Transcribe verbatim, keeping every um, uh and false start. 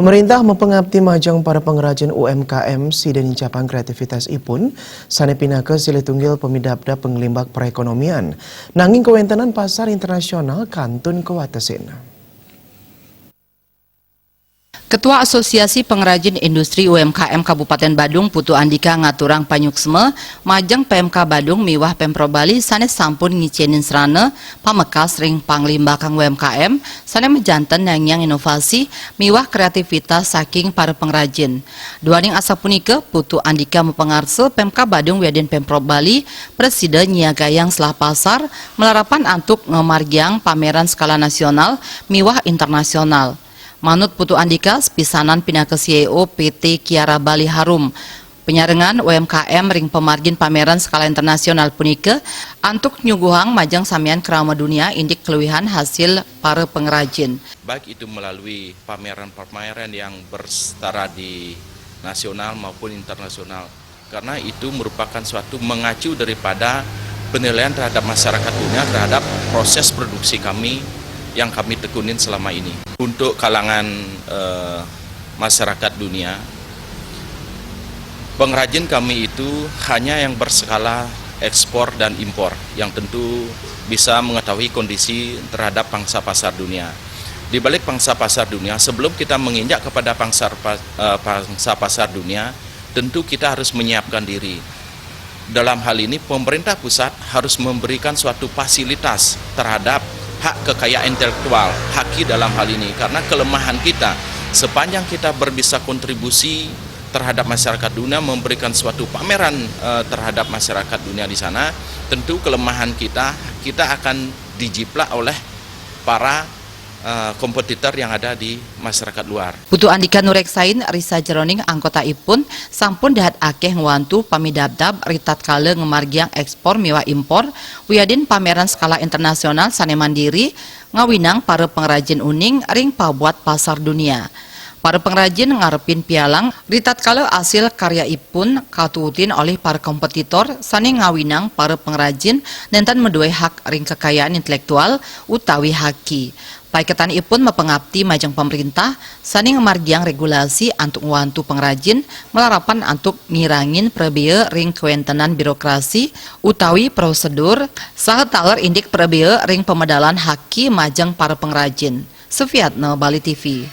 Pemerintah mapangabdi majeng para pangrajin U M K M sida nincapang kreativitasipun, sane pinaka silih tunggil pamidabdab panglimbak perekonomian. Nanging kawentenan pasar internasional kantun kawatesin. Ketua Asosiasi Pengrajin Industri U M K M Kabupaten Badung, Putu Andika, ngaturang panyuksma majeng P M K Badung miwah Pemprov Bali sane sampun ngicenin sarana pamekas ring panglimbakang U M K M sane majanten nyangiang inovasi miwah kreativitas saking para pengrajin. Duaning asapunika, Putu Andika mapangarsa P M K Badung wiadin Pemprov Bali prasida nyiagayang selah pasar malarapan antuk ngamargiang pameran skala nasional miwah internasional. Manut Putu Andika, sepisanan pinaka C E O P T Kiara Bali Harum, panyarengan U M K M ring pamargin pameran skala internasional punika antuk nyuguhang majeng samian krama dunia indik kaluihan hasil para pengrajin. Baik itu melalui pameran-pameran yang bersetara di nasional maupun internasional, karena itu merupakan suatu mengacu daripada penilaian terhadap masyarakat dunia terhadap proses produksi kami yang kami tekunin selama ini. Untuk kalangan eh, masyarakat dunia, pengrajin kami itu hanya yang berskala ekspor dan impor, yang tentu bisa mengetahui kondisi terhadap pangsa pasar dunia. Di balik pangsa pasar dunia, sebelum kita menginjak kepada pangsa, eh, pangsa pasar dunia, tentu kita harus menyiapkan diri. Dalam hal ini, pemerintah pusat harus memberikan suatu fasilitas terhadap hak kekayaan intelektual, haki dalam hal ini. Karena kelemahan kita, sepanjang kita berbisa kontribusi terhadap masyarakat dunia, memberikan suatu pameran eh, terhadap masyarakat dunia di sana, tentu kelemahan kita, kita akan dijiplak oleh para eh, kompetitor yang ada di masyarakat luar. Putu Andika nureksain, ri sajeroning anggotaipun sampun dahat akeh ngwantu pamidabdab ritatkala ngamargiang ekspor miwah impor wiadin pameran skala internasional sane mandiri ngawinang para pengrajin uning ring pabuat pasar dunia. Para pengrajin ngarepin pialang ritatkala asil karyaipun katuutin olih para kompetitor sane ngawinang para pengrajin nenten madue hak ring kekayaan intelektual utawi haki. Paiketanipun mapangapti majeng pamerintah sane ngamargiang regulasi antuk ngwantu pengrajin malarapan antuk ngirangin prabea ring kawentenan birokrasi utawi prosedur saha taler indik prabea ring pamedalan haki majeng para pengrajin. Sufiatno, Bali T V.